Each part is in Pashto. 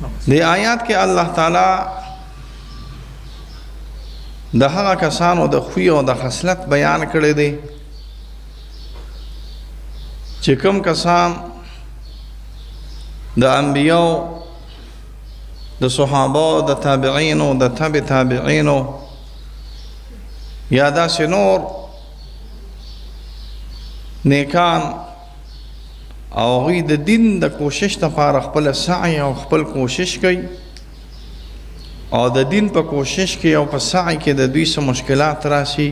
دې آیات کې الله تعالی د هغه کسانو د خوی او د خصلت بیان کړی دی چې کوم کسان د انبیاو، د صحابو، د تابعینو، د تبع تابعینو یا داسې نور نیکان او هغوی د دین د کوشش لپاره خپل سعی او خپل کوشش کوي او د دین په کوشش کې او په سعی کې د دوی څه مشکلات راشي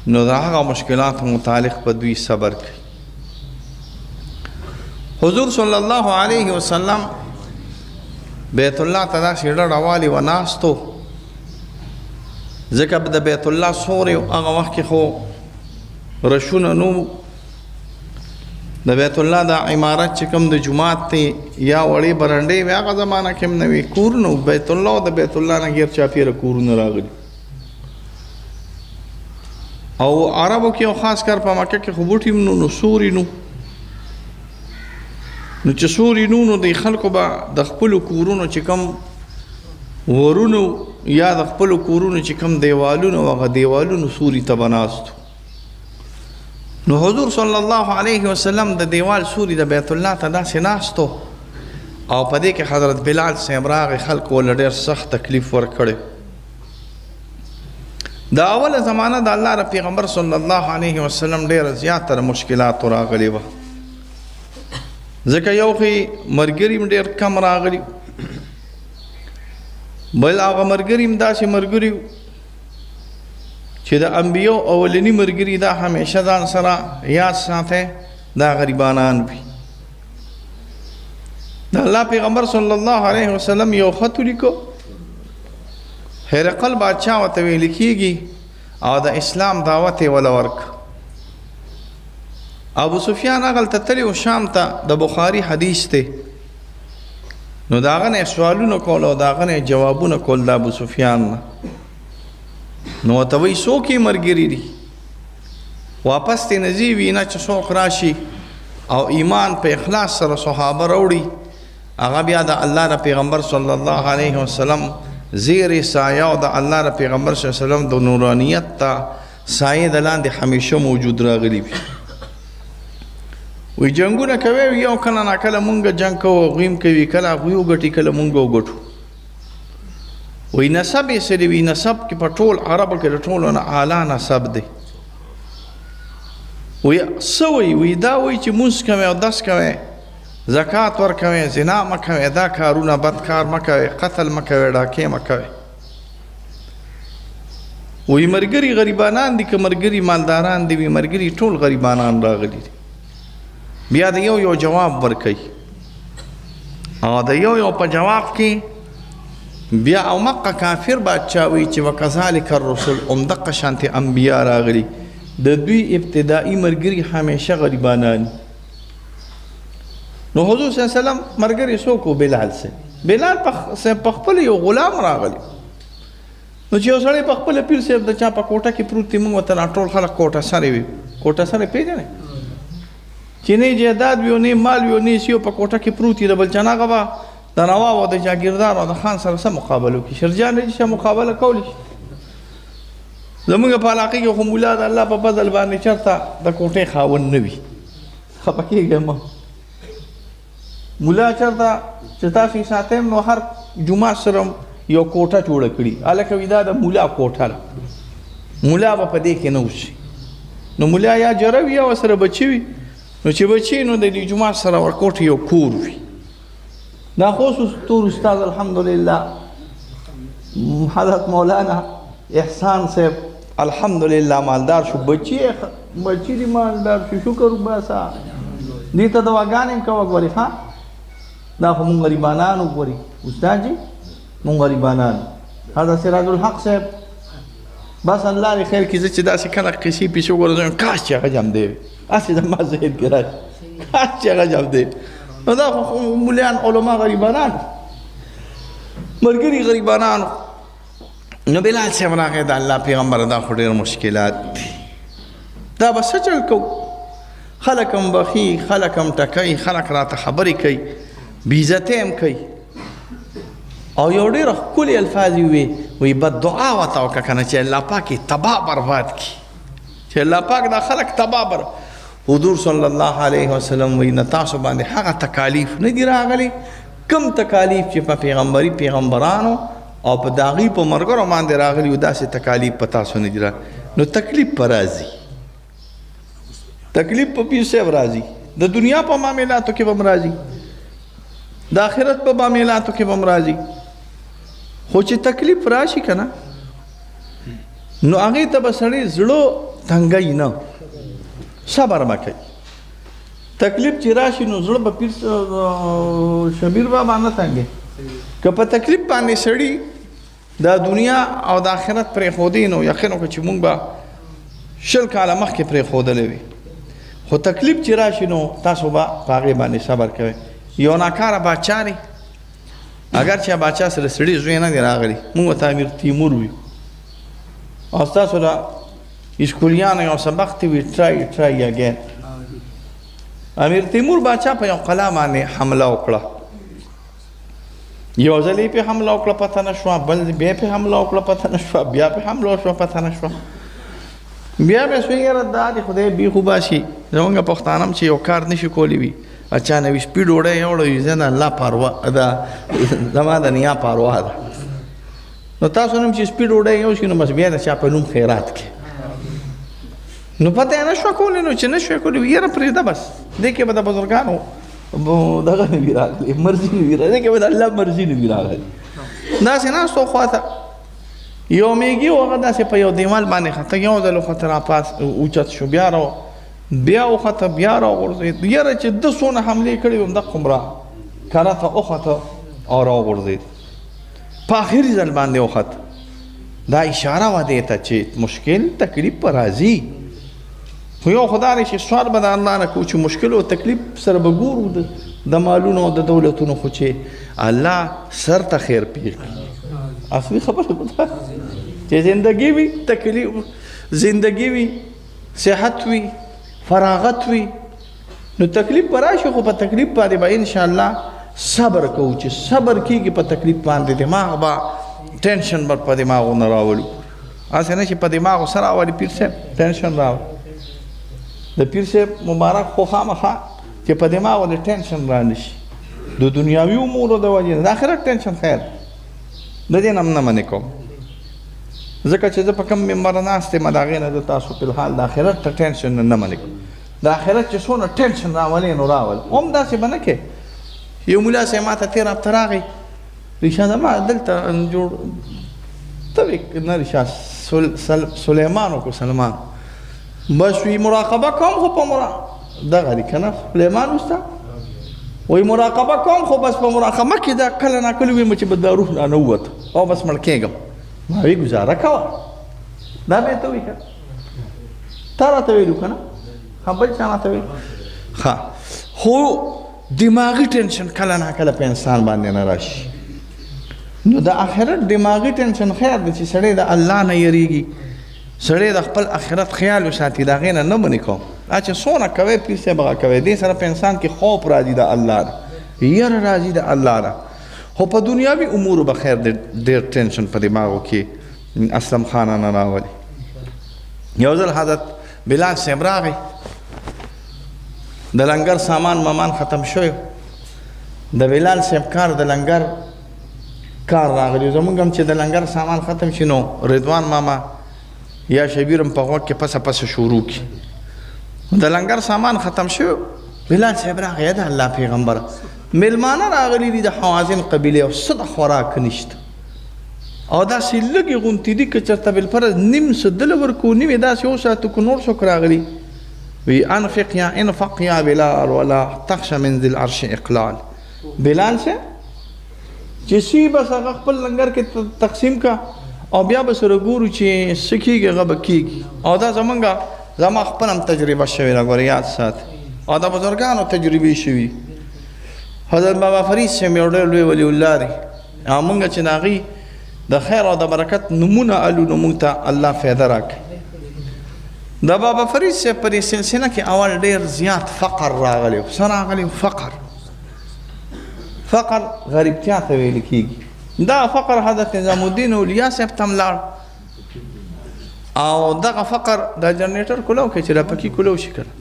نو د هغه مشکلاتو متعلق په دوی صبر کوي. حضور صلی الله علیه وسلم بیت الله ته داسې ډډه والي وه ناستو، ځکه د بیت الله سوری هغه وخت کې خو رشونه نو، د بیت الله د عمارت چې کوم د جومات دی یا وړې برنډې وې هغه زمانه کې هم نه وې، کورونه وو. بیت الله او د بیت الله نه ګیر چاپېره کورونه راغلي. او عربو کې او خاص کر په مکه کې خو بوټي هم نو، نو سوري نو، نو چې سوري نو، نو د خلکو به د خپلو کورونو چې کوم ورونو یا د خپلو کورونو چې کوم دیوالونه وو هغه دیوالونو سوري ته به ناست وو. نو حضور صلی الله علیه وسلم د دیوال سوري د بیت الله ته داسې ناست و او په دې کې حضرت بلال صاحب راغی، خلکو له ډېر سخت تکلیف ورکړی. د اوله زمانه د الله د پیغمبر صلی الله علیه وسلم ډېره زیاته د مشکلاتو راغلې وه، ځکه یو خو یې ملګري هم ډېر کم راغلي، بل هغه ملګري هم داسې ملګري وو چې د انبیو اولني ملګري دا همیشه ځان سره یاد ساتي، دا غریبانان وي. د الله پیغمبر صلی الله علیه وسلم یو خط ولیکو، هرقل بادشاه ورته ویل کېږي او د اسلام دعوت یې وله ورکړ. ابو سفیان هغلته تللی و شام ته، د بخاري حدیث دی، نو د هغه نه یې سوالونه کول او د هغه نه یې جوابونه کول د ابو سفیان نه. نو ورته وایي څوک یې ملګري دي؟ واپس ترې نه ځي، وي نه چې څوک راشي او ایمان په اخلاص سره صحابه راوړي، هغه بیا د الله د پیغمبر صلی الله علیه وسلم زیر سایه او د الله د پیغمبر صلی الله علیه وسلم د نورانیت ته سایه د لاندې همیشه موجود راغلي وي. وی جنگونه کوي، یو کله نا کله مونږ جنگ کوو، هغوی هم کوي، کله هغوی وګټي کله مونږ وګټو. وی نسب یې څه دی؟ وی نسب کې په ټول عربو کې د ټولو نه اعلی نسب دی. وی څه وایي؟ وی دا وایي چې مونځ کوې او دس کوې، زکات ورکوې، زنا مه کوې، دا کارونه بد کار مه کوې، قتل مه کوې، ډاکې مه کوې. وی ملګري غریبانان دي که ملګري مالداران دي؟ وی ملګري ټول غریبانان راغلي دي. بیا د یو یو جواب ورکوي او د یو یو په جواب کې بیا او مکه کافر بادشاه وایي چې وکذلک الرسل، همدقه شانتې انبیا راغلي، د دوی ابتدایي ملګري همیشه غریبانان. نو حضور صلی الله علیه وسلم ملګری څوک و؟ بلال صاحب. بلال په خپل یو غلام راغلی. نو چې یو سړی په خپله پیر صاحب د چا په کوټه کې پروت دی، موږ ورته دا ټول خلک کوټه سرې وي. کوټه سرې پېژنې؟ چې نه جایداد وي او نه مال وي او نه څه، په کوټه کې پروت وي، د بل چا نه هغه به د نواب او د جاګیردار او د خان سره څه مقابله وکړي؟ شرجان دی چې مقابله کولی شي. زموږ په علاقې کې خو ملا د الله په فضل باندې چېرته د کوټې خاوند نه وي، خفه کېږئ مه. ملا چېرته چې تاسو یې ساتئ نو هر جومات سره یو کوټه جوړه کړي، هلکه وي دا د ملا کوټه ده، ملا به په دې کې نه اوسي. نو ملا یا جره وي یا ورسره بچي وي، نو چې بچي نو د دې جومات سره ورکوټ یو کور وي. دا خو تور استاد الحمدلله حضرت مولانا احسان صاحب الحمدلله مالدار شو، بچي بچي دې مالدار شو، شکر وباسه. دې ته دواګانې هم کوه ګورې، ښه دا خو مونږ غریبانان وګوري استاد جي، مونږ غریبانان. حضرت سراج الحق صاحب بس الله دې خیر کړي، زه چې داسې کله قصې پیسې وګورم زه وایم کاش چې هغه جام دی وي، هسې زما ذهن کې راشي کاش چې هغه جام دی. نو دا خو مولیان علما غریبانان، ملګري غریبانان. نو بلال صاحب راغی د الله پیغمبر دا خو ډېر مشکلات دي، دا به څه چل کوو؟ خلک هم بخي، خلک هم ټکوي، خلک راته خبرې کوي، بېعزتۍ هم کوي. او یو ډېر ښکلي الفاظ یې وویل، وایي بد دعا ورته وکړه که نه چې الله پاک یې تباه برباد کړي، چې الله پاک دا خلک تباه بر. حضور صلی الله علیه وسلم وایي نه تاسو باندې هغه تکالیف نه دي راغلي کوم تکالیف چې په پیغمبري پیغمبرانو او په د هغوی په ملګرو باندې راغلي وو، داسې تکالیف په تاسو نه دي راغلي. نو تکلیف په راځي، تکلیف په پیر صاحب راځي، د دنیا په معاملاتو کې به هم راځي، د آخرت په معاملاتو کې به هم راځي. خو چې تکلیف راشي که نه نو هغې ته به سړی زړه تنګوي نه، صبر به کوي. تکلیف چې راشي نو زړه به پیر شبیر بابا نه تنګوي. که په تکلیف باندې سړي د دنیا او د آخرت پرېښودې نو یقین وکړه چې موږ به 20 کاله مخکې پرېښودلی وي. خو تکلیف چې راشي نو تاسو به په هغې باندې صبر کوئ. یو ناکاره باچا دی، اګر چې باچا سره سړي زوی نه دی راغلی، موږ ورته امیر تیمور ویو، او ستاسو د اسکولیانو یو سبق دی وي ټرای ټرای اګین. امیر تیمور باچا په یو قلا باندې حمله وکړه، یو ځل یې پرې حمله وکړه پته نه شوه، بل بیا پرې حمله وکړه پته نه شوه، بیا پرې حمله وشوه پته نه شوه، بیا به سوی یاره دا دې خدای بیخ وباسي. زمونږ پښتانه هم چې یو کار نشي کولی وي، چا نه وي سپي ډوډۍ یوړه وي، زه د الله پروا ده، زما د نیا پروا ده. نو تاسو نم چې سپي ډوډۍ یو شي نو بس بیا د چا په نوم خیرات کې، نو پته یې نه شوه کولی، نو چې نه شوه کولی یاره پرېږده بس، دې کې به د بزرګانو دغه نه وي راغلی، مرضي نه وي راغلی، دې کې به د الله مرضي نه وي راغلی. داسې ناست و خواته یو میږي و، هغه داسې په یو دیوال باندې خطه، یو ځل وخته راپاس اوچت شو، بیا را بیا وخته، بیا راوغورځېد. یاره چې ده څونه حملې کړې وې همدغه عمره کرته وخته او راوغورځېد. په آخري ځل باندې وخت. دا اشاره وه دې ته چې مشکل تکلیف به راځي، خو یو خو دا دی چې سوال به د الله نه کوو چې مشکل او تکلیف سره به ګورو د مالونو او د دولتونو، خو چې الله سر ته خیر پېښ کړي. اصلي خبره به دا چې زندګي وي، تکلیف زندګي وي، صحت وي، فراغت وي، نو تکلیف به راشي، خو په تکلیف باندې به انشاءالله صبر کوو. چې صبر کېږي په تکلیف باندې، دماغ به ټینشن به په دماغو نه راولو، هسې نه چې په دماغو څه راولي پیر صاحب ټینشن راولي. د پیر صاحب مبارک خو خامخا چې په دماغو دې ټینشن را نه شي، د دنیاوي امورو د وجې نه، د آخرت ټینشن خیر د دې نه هم نه منې کوم، ځکه چې زه په کوم منبر ناست یم د هغې نه زه تاسو په الحال د آخرت ته ټینشن نه منې کوم. د آخرت چې څونه ټینشن راولې نو راول، هم داسې به نه کې. یو ملا صاحب ما ته تېره هفته راغی، ریشا زما دلته جوړ ته وې نه ریشا سلیمان وکړو، سلمان بس وی مراقبه کوم، خو په دغه دی که نه سلیمان وسته وی مراقبه کوم، خو بس په مراقبه کې دا کله ناکله ویم چې به دا روح رانه ووت او بس مړ کېږم. ما وی ګزاره کوه، دا به ته وی که تا راته ویلو که نه، ښه بل چا راته ویلو. ښه خو دماغي ټینشن کله ناکله په انسان باندې نه راشي. نو د آخرت دماغي ټینشن خیر دی چې سړی د الله نه یریږي، سړی د خپل آخرت خیال وساتي، د هغې نه نه منې کوم. دا چې څونه کوې پیر صاحب هغه کوې، دې سره په انسان کې خوف راځي د الله نه، یره راځي د الله نه. خو په دنیاوي امورو به خیر دی، ډېر ټینشن په دماغو کې اسلم خانه نه راولي. یو ځل حضرت بلال صاحب راغی، د لنګر سامان مامان ختم شوی، د بلال صاحب کار د لنګر کار راغلی. زمونږ هم چې د لنګر سامان ختم شي نو رضوان ماما یا شبیر هم په غوږ کې پسه پسه شروع کړي. د لنګر سامان ختم شوی، بلال صاحب راغی، د الله پیغمبره میلمانه راغلي دي د حوازن قبیلې او څه د خوراک نشته، او داسې لږې غونتې دي که چېرته بالفرض نیم څه دله ورکړو نیم یې داسې وساتو که نور څوک راغلي. وی انفق یا انفق یا بلال ولا تخش من ذي العرش اقلال. بلال صاحب چې سی بس هغه خپل لنګر کې تقسیم کا او بیا به سره ګورو چې څه کېږي هغه به کېږي. او دا زمونږ زما خپل هم تجربه شوې ده، ګوره یاد ساتئ، او د بزرګانو تجربې شوي. حضرت بابا فرید صاحب یو ډېر لوی ولی الله دی، او مونږ چې د هغوی د خیر او د برکت نومونه الو نو مونږ ته الله فایده راکړي. د بابا فرید صاحب په دې سلسله کې اول ډېر زیات فقر راغلی و. څه راغلی و؟ فقر. فقر غریبتیا ته ویل کېږي. دا فقر حضرت نظام الدین اولیا صاحب ته هم لاړ، او دغه فقر دا جنریټر کولو کې چې را پکې کولو شي کنه،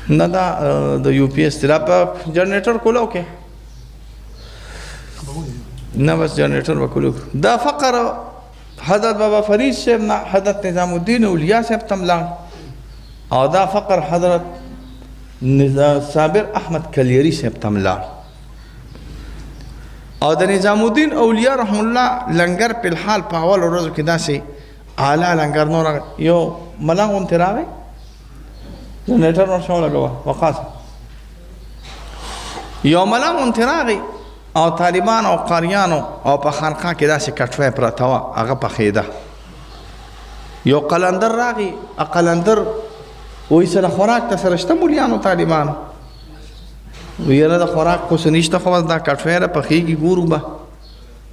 نه دا د یو پی اس را په جنریټر کولو کې نه، بس جنریټر وکولو. دا فقر حضرت بابا فرید صاحب نه حضرت نظام الدین اولیا صاحب ته هم لاړ، او دا فقر حضرت صابر احمد کلیری صاحب ته هم لاړ. او د نظام الدین اولیا رحم الله لنګر په الحال په اول ورځو کې داسې اعلی لنګر نور یو ملنګ غونتې راغی، جنریټر ورشه ولګوه وقاص، یو ملنګ غونتې راغی او طالبان او قاریانو او په خانقاه کې داسې کټوی پرته وه، هغه پخېده. یو قلندر راغی، قلندر وایي سره خوراک ته سره شته مولیانو طالبانو؟ وایي یاره د خوراک خو څه نشته، خو بس دا کټوی را پخېږي ګورو به.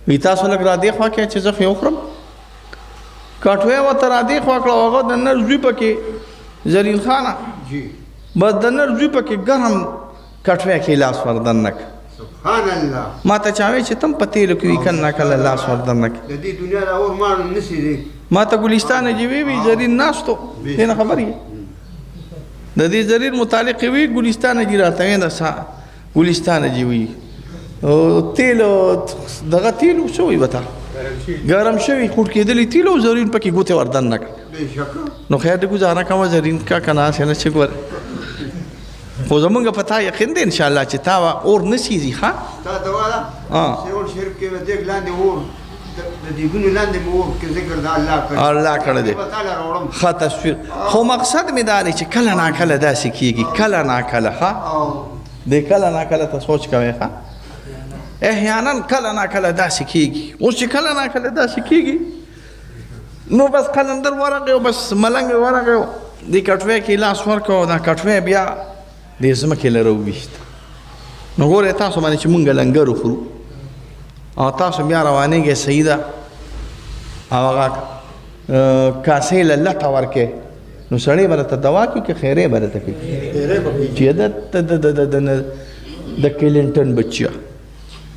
وایي تاسو لږ را دې خوا کړئ چې زه خو یې وخورم. کټوی ورته را دې خوا کړه، هغه د نر زوی پکې زرین خانه بس د نر زوی پکې ګرم کټوی کې لاس ور دننه کړ. سبحان الله. ما ته چا ویل چې تم په تېلو کې وي که نه کله لاس ور دننه کړې. د دې دنیا دا اور ماڼو نه سېزي. ما ته ګلستان چې وی وي زرین ناستو، دې نه خبر یې د دې زرین متعلق وی ګلستان جی راته وی، دا ګلستان جی وی تیل دغه تیل څه وی وته ګرم شوی خوټ کېدلی تیل او زرین پکې ګوتې ور دننه کړه. نو خیر دې ګزاره کوه زرین کا که نه هسې نه چې ګوره، خو زمونږ په تا یقین دی انشاءالله چې تا به اور نه سیزي. ښه تا ته وایه سیول شریف کې به دیګ لاندې اور د دیګونو لاندې مې اور کې ذکر د الله کړی، الله کړی دی، ښه تصویر. خو مقصد مې دا دی چې کله ناکله داسې کېږي، کله ناکله. ښه دی کله ناکله ته سوچ کوې، ښه احیانا کله ناکله داسې کېږي. اوس چې کله ناکله داسې کېږي نو بس قلندر ورغی او بس ملنګ ورغی او دې کټوی کې لاس ورکړ او دا کټوی بیا دې ځمکې له راوویست. نو ګورئ تاسو باندې چې مونږ لنګر وخورو او تاسو بیا روانېږئ صحیح ده، او هغه کاسې له لته ورکې نو سړی به درته دوا کوي که خیرې به درته کوي؟ چې د کلینټن بچیه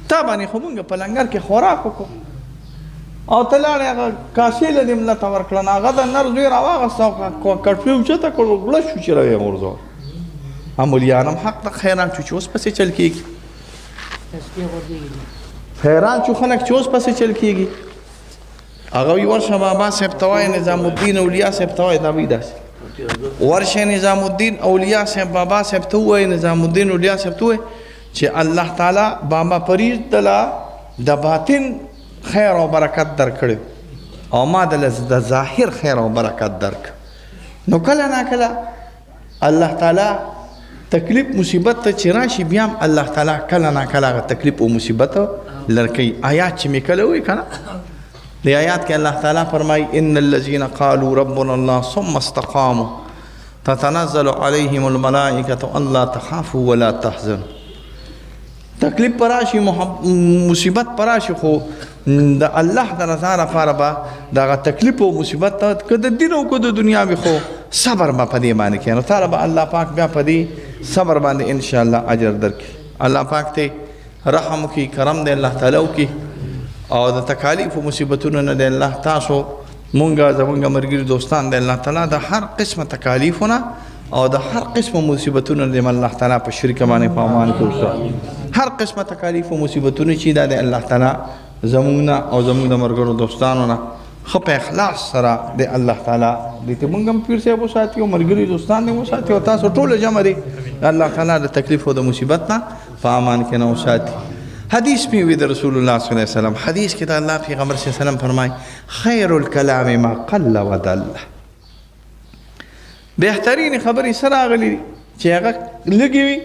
تا باندې خو مونږ په لنګر کې خوراک وکړو او ته لاړې هغه کاسې له دې هم لته ورکړه، نو هغه د نر زوی راواغسته او کټوې اوچته کړو، غله شو چې راویې غورځول. امولیان هم حق ده حیران شو چې اوس پسې چل کېږي، حیران شو خلک چې اوس پسې چل کېږي. هغه وایي ورشه بابا صاحب ته وایه نظام الدین اولیا صاحب ته وایه، دا وایي داسې ورشه نظام الدین اولیا صاحب بابا صاحب ته ووایه، نظام الدین اولیا صاحب ته ووایه چې الله تعالی بابا فرید دله د باطن خیر او برکت درکړی او ما دله د ظاهر خیر او برکت درکړ. نو کله ناکله الله تعالی تکلیف مصیبت ته چې راشي بیا هم الله تعالی کله ناکله هغه تکلیف او مصیبت لرکوي. آیات چې مې کله ووایي که نه، د آیات کې الله تعالی فرمایي ان الذين قالوا ربنا الله ثم استقاموا تتنزل عليهم الملائكة ألا تخافوا ولا تحزنوا. تکلیف پر راشي، مصیبت پر راشي، خو د الله د رضا لپاره به دغه تکلیف او مصیبت ته که د دین او که د دنیا وي خو صبر به په دې باندې کوي. نو تاله به الله پاک بیا په دې صبر باندې انشاءالله اجر درکړي. الله پاک ته رحم وکړي، کرم دی الله تعالی وکړي او د تکالیف او مصیبتونو نه دی الله تاسو مونږ زمونږ ملګري دوستان دی الله تعالی د هر قسمه تکالیفو نه او د هر قسمه مصیبتونو نه دی الله تعالی په شریکه باندې په امان کې وساتي. هر قسمه تکالیف او مصیبتونو چې دا دی الله تعالی زمونږ نه او زمونږ د ملګرو دوستانو نه ښه په اخلاص سره دی الله تعالی دې ته مونږ هم پیر صاحب وساتي او ملګري دوستان دې وساتي او تاسو ټوله جمع دی الله تعالی د تکلیف او د مصیبت نه په امان کې نه وساتي. حدیث می وی د رسول الله صلی الله علیه وسلم، حدیث کې د الله پیغمبر صلی الله علیه وسلم فرمای خیر الکلام ما قل ودل. بهترین خبرې سره راغلي دي چې هغه لږې وي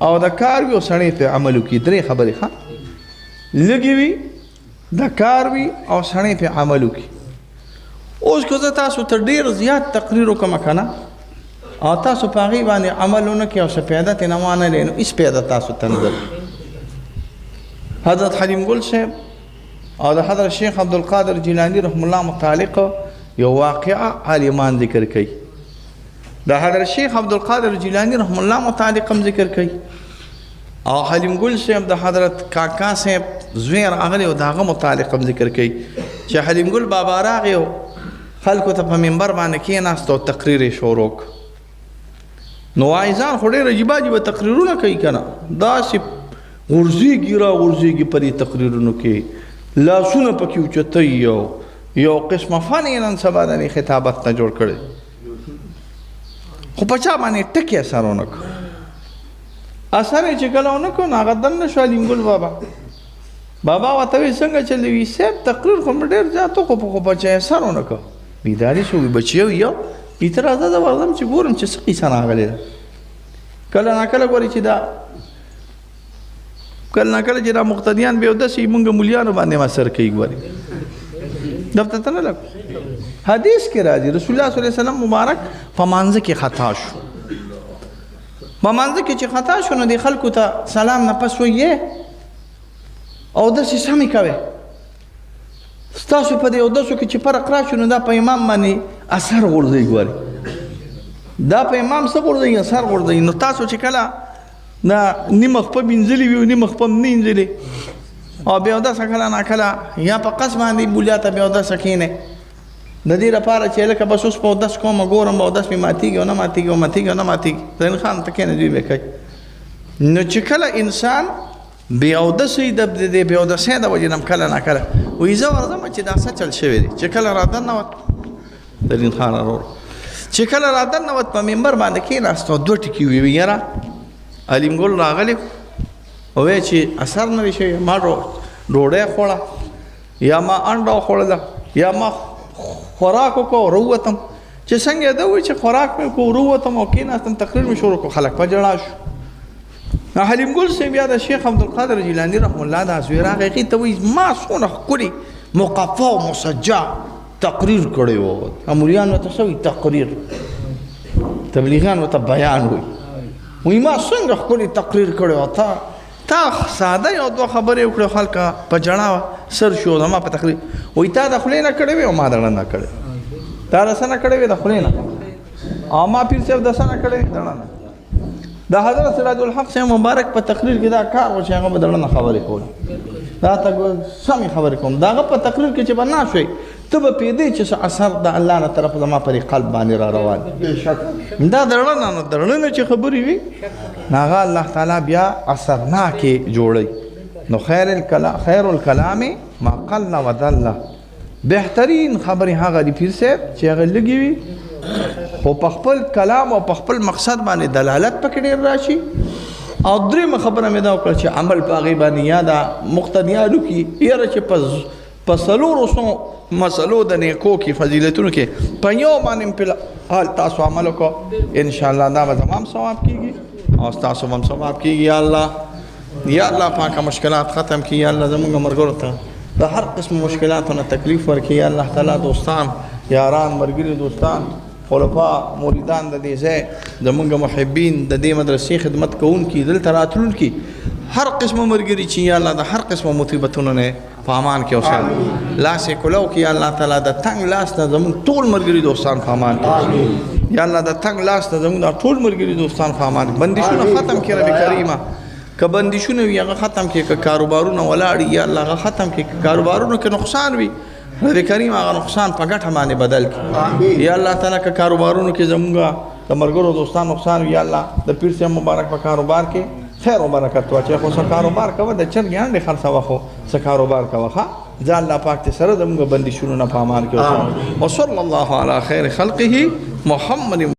او د کار وي او سړی پرې عمل وکړي. درې خبرې ښه لږې وي، د کار وي او سړی پرې عمل وکړي. اوس که زه تاسو ته ډېر زیات تقریر وکړم که نه او تاسو په هغې باندې عمل ونه کړئ او څه پیاده ترې نه وانه لرئ نو هېڅ پیاده تاسو ته نه درکړي. حضرت حلیم ګل صاحب او د حضرت شیخ عبدالقادر جیلاني رحم الله متعلق یو واقعه عالمان ذکر کوي. د حضرت شیخ عبدالقادر جیلاني رحم الله متعلق هم ذکر کوي او حلیم ګل صاحب د حضرت کاکا صاحب زوی راغلی او د هغه متعلق هم ذکر کوي چې حلیم ګل بابا راغی او خلکو ته په منبر باندې کېناست او تقریر یې شروع کړ. نو واعظان خو ډېر عجیبه عجیبه تقریرونه کوي که نه، داسې غورځېږي را غورځېږي په دې تقریرونو کې، لاسونه پکې اوچتوي او یو قسمه فن یې نن سبا د دې خطابت نه جوړ کړی، خو په چا باندې ټکی اثر ونه کړ. اثر یې چې کله ونه کړ نو هغه دننه شو علیم ګل بابا. بابا ورته وایي څنګه چل دی؟ وایي صاحب تقریر خو مې ډېر زیات وکړو خو په چا اثر ونه کړ. وایي دا دې څه؟ وایي بچیه یو وایي ته راځه زه ورځم چې ګورم چې څه قیصه راغلې ده. کله ناکله ګوري چې دا کله ناکله چې دا مقتدیان بې اودسې مونږ مولیانو باندې هم اثر کوي. ګوري دفتر ته نه لګو. حدیث کې راځي رسول الله صلی الله علیه وسلم مبارک په مانځه کې خطا شو. په مانځه کې چې خطا شو نو د خلکو ته سلام نه پس وایي اودسې سمې کوي، ستاسو په دې اودسو کې چې فرق راشي نو دا په امام باندې اثر غورځوي. ګوري دا په امام څه غورځوي؟ اثر غورځوي. نو تاسو چې کله دا نیمه خپه مینځلې وي او نیمه خپه هم نه مینځلې او بې اودسه کله ناکله یا په قصد باندې مولیا ته بې اودسه کښېنئ د دې لپاره چې لکه بس اوس په اودس کوم ګورم اودس مې ماتېږي او نه ماتېږي او ماتېږي او نه ماتېږي، زین خان ته کښېنه دوی به کوي. نو چې کله انسان بې اودسه وي د دې بې اودسۍ د وجې نه هم کله ناکله وایي زه ورځم چې دا څه چل شوی دی. چې کله را دننوت زرین خان ورور چې کله را دننوت په منبر باندې کښېناست او دوه ټکي وویل، یاره علیم ګل راغلی ووایي چې اثر نه دی شوی، ما ډوډۍ خوړه یا ما انډه وخوړله یا ما خوراک وکړو راووتم. چې څنګه یې ده ووایي چې خوراک مې وکړو راووتم او کښېناستم تقریر مې شروع کړو، خلک په ژړا شو. نو حلیم ګل صاحب بیا د شیخ عبدالقادر جیلاني رحمه الله دا زوی راغی، هغې ته وایي ما څونه ښکلې مقفع او مسجع تقریر کړی و. امولیان ورته څه وایي؟ تقریر. تبلیغیان ورته بیان وایي. وایي ما څنګه ښکلې تقریر کړی و، تا ساده یو دوه خبرې وکړې خلک په ژړا سر شو زما په تقریر. وایي تا د خولې نه کړې وې او ما د زړه نه کړې، تا د څه نه کړې وې؟ د خولې نه، او ما پیر صاحب د څه نه کړې وې؟ د زړه نه. د حضرت سراج الحق صاحب مبارک په تقریر کې دا کار و چې هغه به د زړه نه خبرې کولې، دا ته سمې خبرې کوم. د هغه په تقریر کې چې به ناست وې ته به پوهېدې چې څه اثر د الله نه طرف زما پر قلب باندې را روان دی. دا د زړه نه، نو د زړه نه چې خبرې وي نو هغه الله تعالی بیا اثرناکې جوړوي. نو خیر الکلام ما قل ودل، بهترین خبرې هغه دي پیر صاحب چې هغه لږې وي خو په خپل کلام او په خپل مقصد باندې دلالت پکې ډېر راشي. او درېیمه خبره مې دا وکړه چې عمل په هغې باندې یا دا مقتدیانو کې یاره چې په څلورو سو مسلو د نیکو کې فضیلتونو کې په یو باندې هم فی تاسو عمل وکړو انشاءالله دا به زما هم ثواب کېږي او ستاسو به هم ثواب کېږي. یا الله یا الله پاکه مشکلات ختم کړي، یا الله زموږ ملګرو ته د هر قسم مشکلاتو نه تکلیف ورکړي. یا الله تعالی دوستان یاران ملګري دوستان خلفا مریدان د دې ځای زموږ محبین د دې مدرسې خدمت کوونکي دلته راتلونکي هر قسم ملګري چې یا الله د هر قسم مصیبتونو نه په امان کې وساتي، لاس یې کولو کې یا الله تعالی د تنګ لاس نه زموږ ټول ملګري دوستان په امان کې وساتي. یا الله د تنګ لاس نه زموږ دا ټول ملګري دوستان په امان کې. بندشونه ختم کړي رب کریمه، که بندشونه وي هغه ختم کړي، که کاروبارونه ولاړ وي یا الله هغه ختم کړي، که کاروبارونو کې نقصان وي رب کریم هغه نقصان په ګټه باندې بدل کړي. یا الله تعالی که کاروبارونو کې زموږ د ملګرو دوستان نقصان وي یا الله د پیر صاحب مبارک په کاروبار کې خیر او برکت واچوي. خو څه کاروبار کوه د چرګې انډې خرڅوه، خو څه کاروبار کوه. ښه ځه الله پاک دې سره زموږ بندشونو نه په امان کې وساتي. وصلی الله علی خیر خلقه محمد.